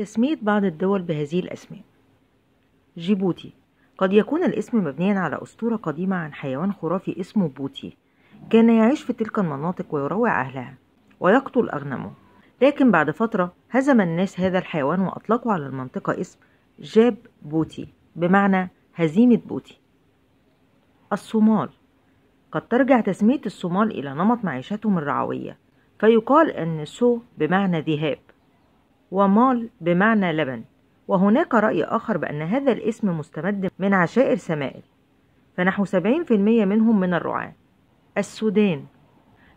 تسمية بعض الدول بهذه الأسماء: جيبوتي، قد يكون الاسم مبنيا على أسطورة قديمة عن حيوان خرافي اسمه بوتي، كان يعيش في تلك المناطق ويروع أهلها ويقتل أغنامه، لكن بعد فترة هزم الناس هذا الحيوان وأطلقوا على المنطقة اسم جاب بوتي بمعنى هزيمة بوتي. الصومال، قد ترجع تسمية الصومال إلى نمط معيشتهم الرعوية، فيقال أن سو بمعنى ذهاب ومال بمعنى لبن، وهناك رأي آخر بأن هذا الاسم مستمد من عشائر سمائل، فنحو 70% منهم من الرعاة. السودان،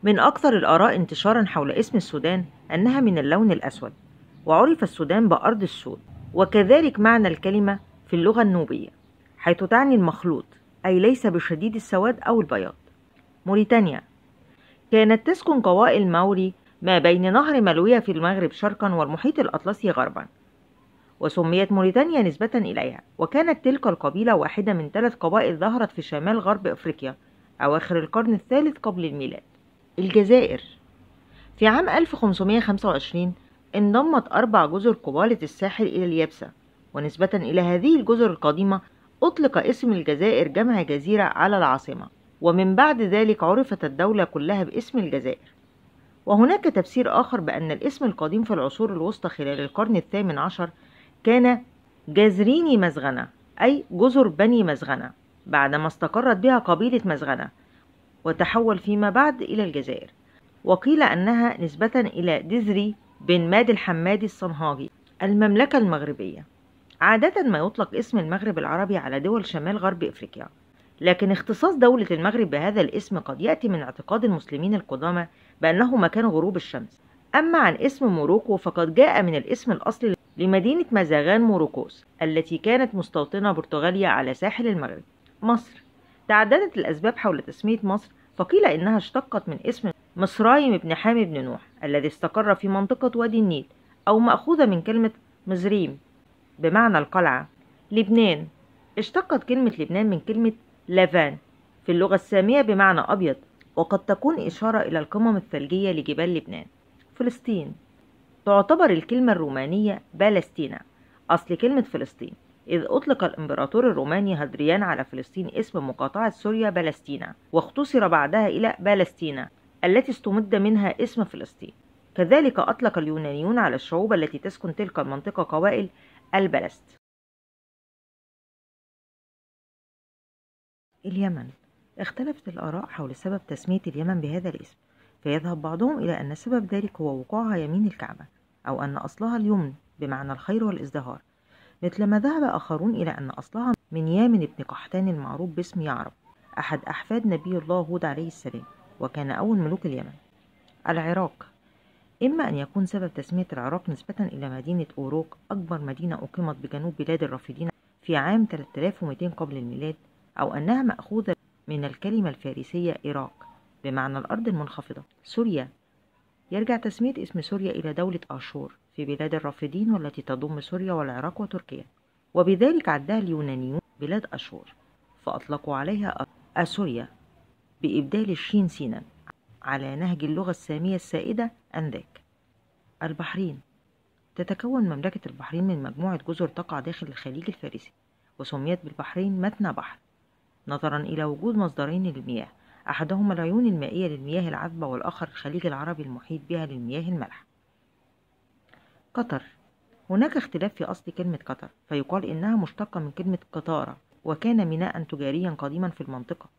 من أكثر الآراء انتشارا حول اسم السودان أنها من اللون الأسود، وعرف السودان بأرض السود، وكذلك معنى الكلمة في اللغة النوبية حيث تعني المخلوط، أي ليس بشديد السواد أو البياض. موريتانيا، كانت تسكن قبائل ماوري ما بين نهر ملوية في المغرب شرقا والمحيط الأطلسي غربا، وسميت موريتانيا نسبة إليها، وكانت تلك القبيلة واحدة من 3 قبائل ظهرت في شمال غرب أفريقيا أواخر القرن الثالث قبل الميلاد. الجزائر، في عام 1525 انضمت 4 جزر قبالة الساحل إلى اليابسة، ونسبة إلى هذه الجزر القديمة أطلق اسم الجزائر جمع جزيرة على العاصمة، ومن بعد ذلك عرفت الدولة كلها باسم الجزائر. وهناك تفسير آخر بأن الاسم القديم في العصور الوسطى خلال القرن الثامن عشر كان جزريني مزغنة، أي جزر بني مزغنة، بعدما استقرت بها قبيلة مزغنة، وتحول فيما بعد إلى الجزائر. وقيل أنها نسبة إلى دزري بن ماد الحمادي الصنهاجي. المملكة المغربية، عادة ما يطلق اسم المغرب العربي على دول شمال غرب إفريقيا، لكن اختصاص دولة المغرب بهذا الاسم قد يأتي من اعتقاد المسلمين القدامى بأنه مكان غروب الشمس. أما عن اسم موروكو فقد جاء من الاسم الأصلي لمدينة مزاغان موروكوس التي كانت مستوطنة برتغالية على ساحل المغرب. مصر، تعددت الأسباب حول تسمية مصر، فقيل إنها اشتقت من اسم مصرايم بن حام بن نوح الذي استقر في منطقة وادي النيل، أو مأخوذة من كلمة مزريم بمعنى القلعة. لبنان، اشتقت كلمة لبنان من كلمة لافان في اللغة السامية بمعنى أبيض، وقد تكون إشارة إلى القمم الثلجية لجبال لبنان. فلسطين، تعتبر الكلمة الرومانية بالستينا أصل كلمة فلسطين، إذ أطلق الإمبراطور الروماني هادريان على فلسطين اسم مقاطعة سوريا بالستينا، واختصر بعدها إلى بالستينا التي استمد منها اسم فلسطين. كذلك أطلق اليونانيون على الشعوب التي تسكن تلك المنطقة قبائل البلست. اليمن، اختلفت الآراء حول سبب تسمية اليمن بهذا الاسم، فيذهب بعضهم إلى أن سبب ذلك هو وقوعها يمين الكعبة، أو أن أصلها اليمن بمعنى الخير والازدهار، مثلما ذهب آخرون إلى أن أصلها من يامن بن قحطان المعروف باسم يعرب، أحد أحفاد نبي الله هود عليه السلام، وكان أول ملوك اليمن. العراق، إما أن يكون سبب تسمية العراق نسبة إلى مدينة أوروك، أكبر مدينة أقيمت بجنوب بلاد الرافدين في عام 3200 قبل الميلاد، أو أنها مأخوذة من الكلمة الفارسية إيراق بمعنى الأرض المنخفضة. سوريا، يرجع تسمية اسم سوريا إلى دولة آشور في بلاد الرافدين، والتي تضم سوريا والعراق وتركيا، وبذلك عدها اليونانيون بلاد آشور، فأطلقوا عليها أسوريا بإبدال الشين سينا على نهج اللغة السامية السائدة آنذاك. البحرين، تتكون مملكة البحرين من مجموعة جزر تقع داخل الخليج الفارسي، وسميت بالبحرين مثنى بحر نظرا إلى وجود مصدرين للمياه، أحدهما العيون المائية للمياه العذبة، والآخر الخليج العربي المحيط بها للمياه المالحة. قطر، هناك اختلاف في أصل كلمة قطر، فيقال إنها مشتقة من كلمة قطارة، وكان ميناء تجاريا قديما في المنطقة،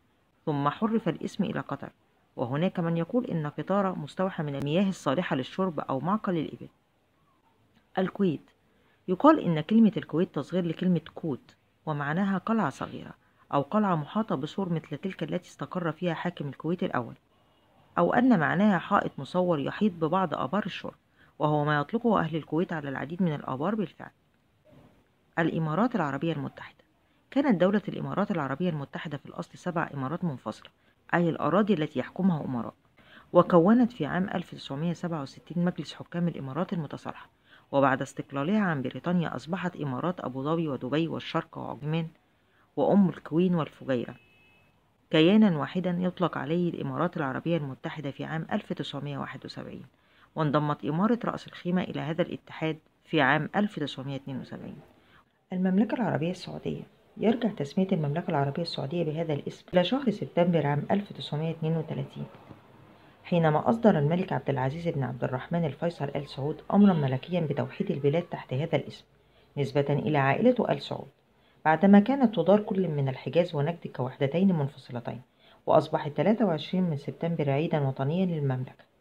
ثم حرف الاسم إلى قطر، وهناك من يقول إن قطارة مستوحى من المياه الصالحة للشرب أو معقل الإبل. الكويت، يقال إن كلمة الكويت تصغير لكلمة كوت، ومعناها قلعة صغيرة أو قلعة محاطة بسور مثل تلك التي استقر فيها حاكم الكويت الأول، أو أن معناها حائط مصور يحيط ببعض آبار الشرب، وهو ما يطلقه أهل الكويت على العديد من الآبار بالفعل. الإمارات العربية المتحدة، كانت دولة الإمارات العربية المتحدة في الأصل 7 إمارات منفصلة، أي الأراضي التي يحكمها أمراء، وكونت في عام 1967 مجلس حكام الإمارات المتصالحة، وبعد استقلالها عن بريطانيا أصبحت إمارات أبو ظبي ودبي والشرق وعجمان وأم الكوين والفجيرة كيانا واحدا يطلق عليه الإمارات العربية المتحدة في عام 1971، وانضمت إمارة رأس الخيمة إلى هذا الاتحاد في عام 1972. المملكة العربية السعودية. يرجع تسمية المملكة العربية السعودية بهذا الاسم إلى شهر سبتمبر عام 1932، حينما أصدر الملك عبد العزيز بن عبد الرحمن الفيصل آل سعود أمرا ملكيا بتوحيد البلاد تحت هذا الاسم، نسبة إلى عائلة آل سعود، بعدما كانت تدار كل من الحجاز ونجد كوحدتين منفصلتين. وأصبحت 23 من سبتمبر عيدا وطنيا للمملكة.